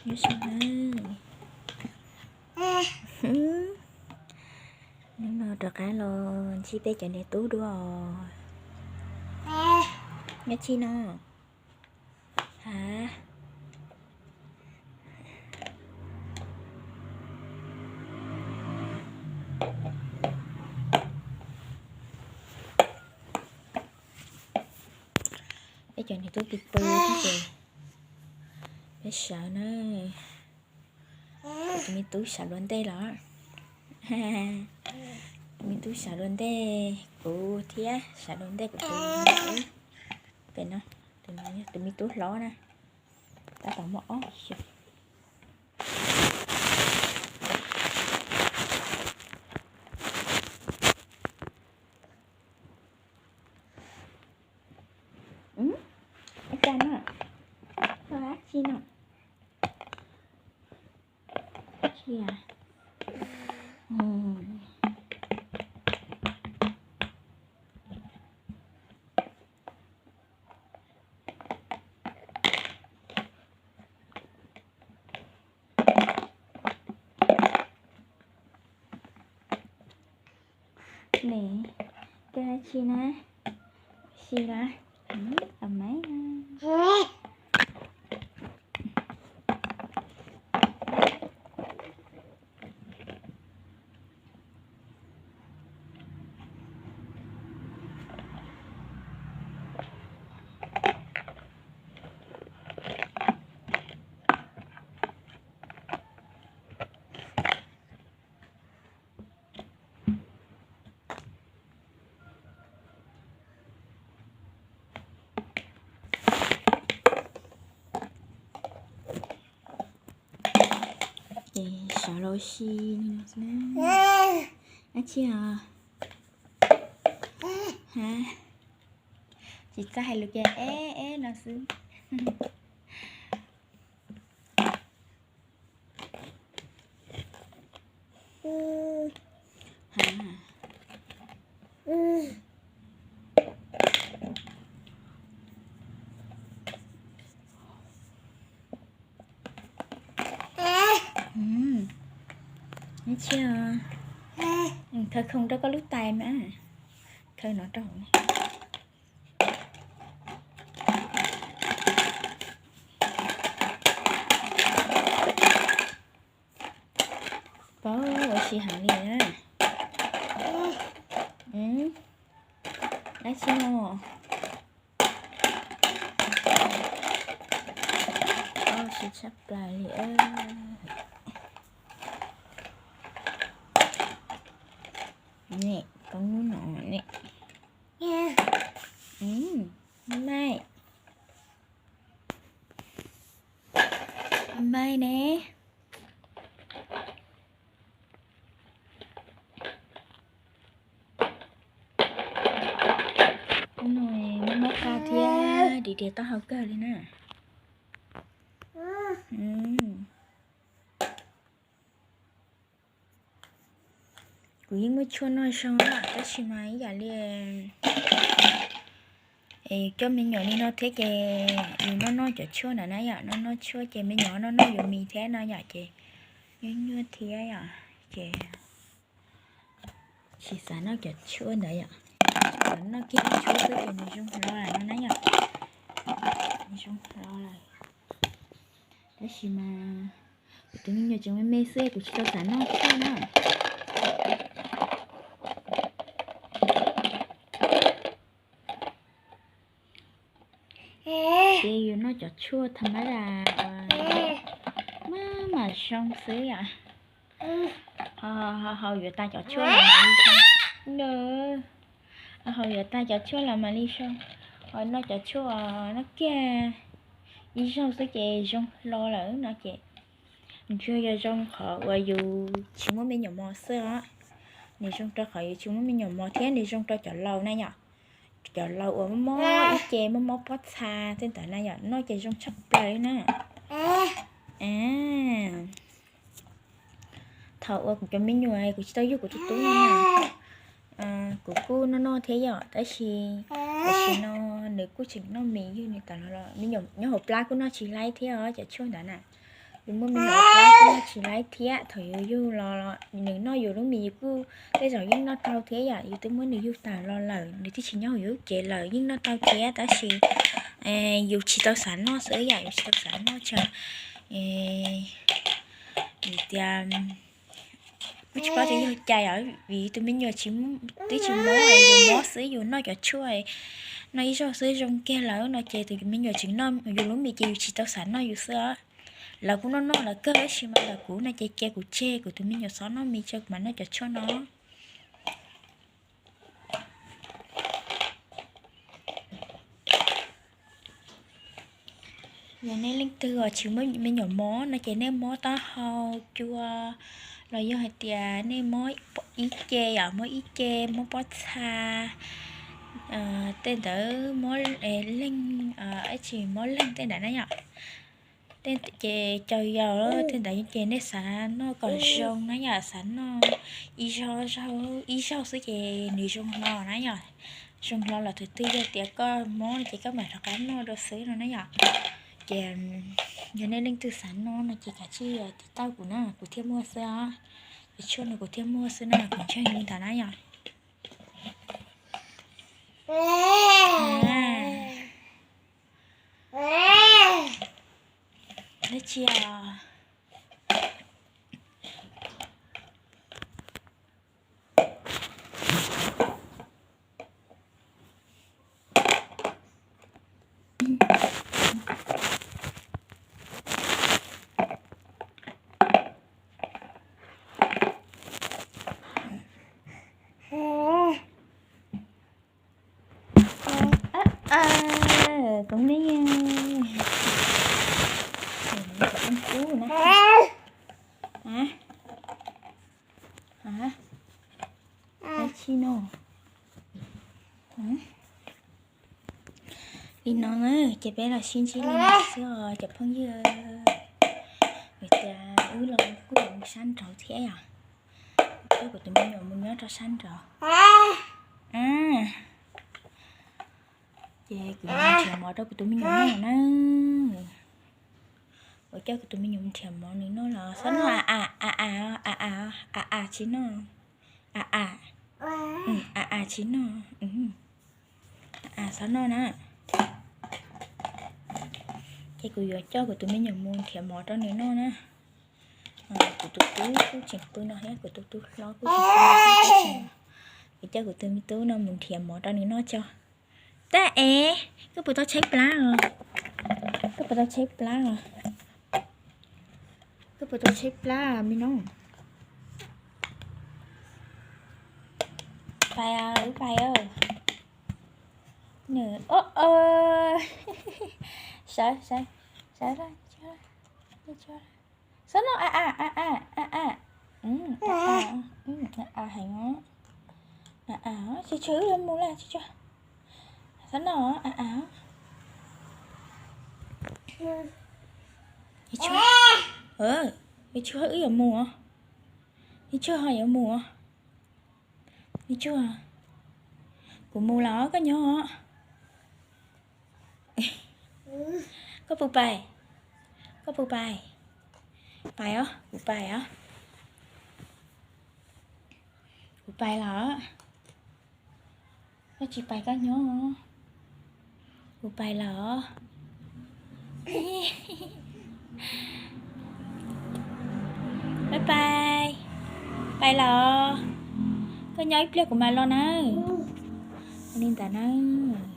Nyob zoo na. Hnub no rov qab los ntsib peb cov niam tub dua os. Nyob tsis no. Ha. Peb cov niam tub pw pw thiab ces peb sawv na. Kuv tus me tub sawv dua ntej los. Kuv tus me tub sawv dua ntej kuv thiab sawv dua ntej kuv tus me tub. Pem no, tus no yog tus me tub hlob na. Tab tom muaj ob xyoos. Ua cas no? Koj dab tsi no? Tsis. Nè, koj dab tsi na? Ua si lawm. Ua mas. Ces sawv los ua si li no xwb na. Dab tsi os? Ha? Tsis txawj hais lus ces eb eb no xwb. Ha. Neb tsis, khaws khoom rau koj lub tais mas. Khaws no rau hauv. Paub ua si heev li na. Dab tsi no? Paub ua si tshaj plaws li. Ne, koob lub no ne. Mai, mai ne. Hnub no mob mob qab thiab dim dias taub hau kawg li na. Kuv yeej muaj tshuaj noj zoo na, tab sis mas ib yam li coj me nyuam li no thiab ces yus noj noj cov tshuaj ntawd na yom, noj noj tshuaj ces me nyuam noj noj yuav mis thiab no yom, ces nyuaj nyuaj thiab yom, ces tsis xav noj cov tshuaj ntawd yom. Noj kiag ib tshuaj xwb ces nws zoo hlo lawm no na yom. Nws zoo hlo lawm. Tab sis mas kuv tus me nyuam tseem me me xwb kuv tsis tau xav noj tshuaj na. Ces yus noj cov tshuaj tham ma das uas maj mam zoo xwb yom. Ho haus yuav tas cov tshuaj los mam li zoo. Haus yuav tas cov tshuaj los mam li zoo. Ho noj cov tshuaj noj kiag ib zaug xwb ces zoo hlo lawm no ces. Nws tsuas yog zoo qhov uas yus tsis muaj me nyuam mos xwb os. Nws zoo rau qhov yus tsis muaj me nyuam mos thiab nws zoo rau cov laus na yom. Cov laus uas mob mob ib ce, mob mob pob txha tej ntawd na yom, noj ces zoo tshaj plaws li na. Thaum uas kuv cov me nyuam kuv tsis tau yug kuv tus tub no na, kuv kuj noj noj thiab yom, tab sis tam sim no nws kuj tseem noj mis yug nws tas los los me nyuam nyob hauv plab kuj noj tsis laib thiab os, cov tshuaj ntawd na. Yus muaj me nyuam plab kuj noj tsis laib thiab, thaum yus yug los nws noj yus lub mis yus kuj tej zaum yeej noj tau thiab yom. Yus twb muab nws yug tawm los lawm, nws twb tsis nyob hauv yus lub cev lawm yeej noj tau thiab, tab sis yus tsis tau xav noj xwb yom, yus tsis tau xav noj tsam vim tias kuj tsis paub tias yog cas os, vim tus me nyuam twb tsis mob, yus mob xwb, yus noj cov tshuaj no ib zaug xwb zoo kiag lawm no ces tus me nyuam tseem noj yus lub mis ces yus tsis tau xav noj yus xwb os. Lawv kuj noj noj lawv kawg, tab sis mas ntawm kuv no ces cia kuv tseg, kuv tus me nyuam txhob noj mis, tseg kuv mam noj cov tshuaj no. Yog nej leej twg uas tsis muaj me nyuam mob no ces nej mob taub hau, cua, los yog hais tias nej mob ib ce yom, mob ib ce, mob pob txha, tej ntawd, mob leeg, tsis mob leeg tej ntawd na yom. Ces cov yau tej ntawd ces nej xav noj kom zoo na yom, xav noj ib zaug, ib zaug xwb ces nws zoo hlo na yom. Zoo hlo los tus twg yog tias koj mob no ces koj mam rov qab noj dua xwb no na yom. Ces yog nej leej twg xav noj no ces kav tsij tiv tauj kuv na, kuv thiaj muaj xwb os. Cov tshuaj no kuv thiaj muaj xwb na, kuv ntseeg li ntawd na yom. Dab tsi os? Tus me, tus me nyuam kub na. Dab tsi no? Li no na, ces peb los sib ntsib li no xwb os cov phooj ywg. Vim tias wb los kuj yuav mus sab nraud thiab yom. Coj kuv tus me nyuam mus nyob rau sab nraud. Ces kuv yuav mus nrhiav mov rau kuv tus me nyuam noj na. Kuv coj kuv tus me nyuam mus nrhiav mov nws noj los xob noj a a a a a a a a tsis noj. A a a a tsis noj. A a xob noj na. Ces kuv yuav coj kuv tus me nyuam mus nrhiav mov rau nws noj na. Kuv tus tub kuj tseem pw no thiab, kuv tus tub hlob kuj tseem pw no thiab. Kuv coj kuv tus me tub no mus nrhiav mov rau nws noj tso. Tab es koj puas tau tshaib plab os? Koj puas tau tshaib plab os? Koj puas tau tshaib plab me no? Pais, wb pais. Nws, sawv, sawv, sawv, xob noj a a a a a a. A a heev os. A a, tsis tshua wb yuav mus lawm, tsis tshua. Xob noj a a. Tsis tshua wb yuav mus os. Tsis tshua ho yuav mus os. Tsis tshua, kuv mus los koj nyob os. Koj puas pais? Koj puas pais? Pais os, kuv pais os. Kuv pais los. Koj tsis pais koj nyob. Kuv pais los. Pais pais, pais los. Koj nyob ib pliag kuv mam los nawb. Li ntawd nawb.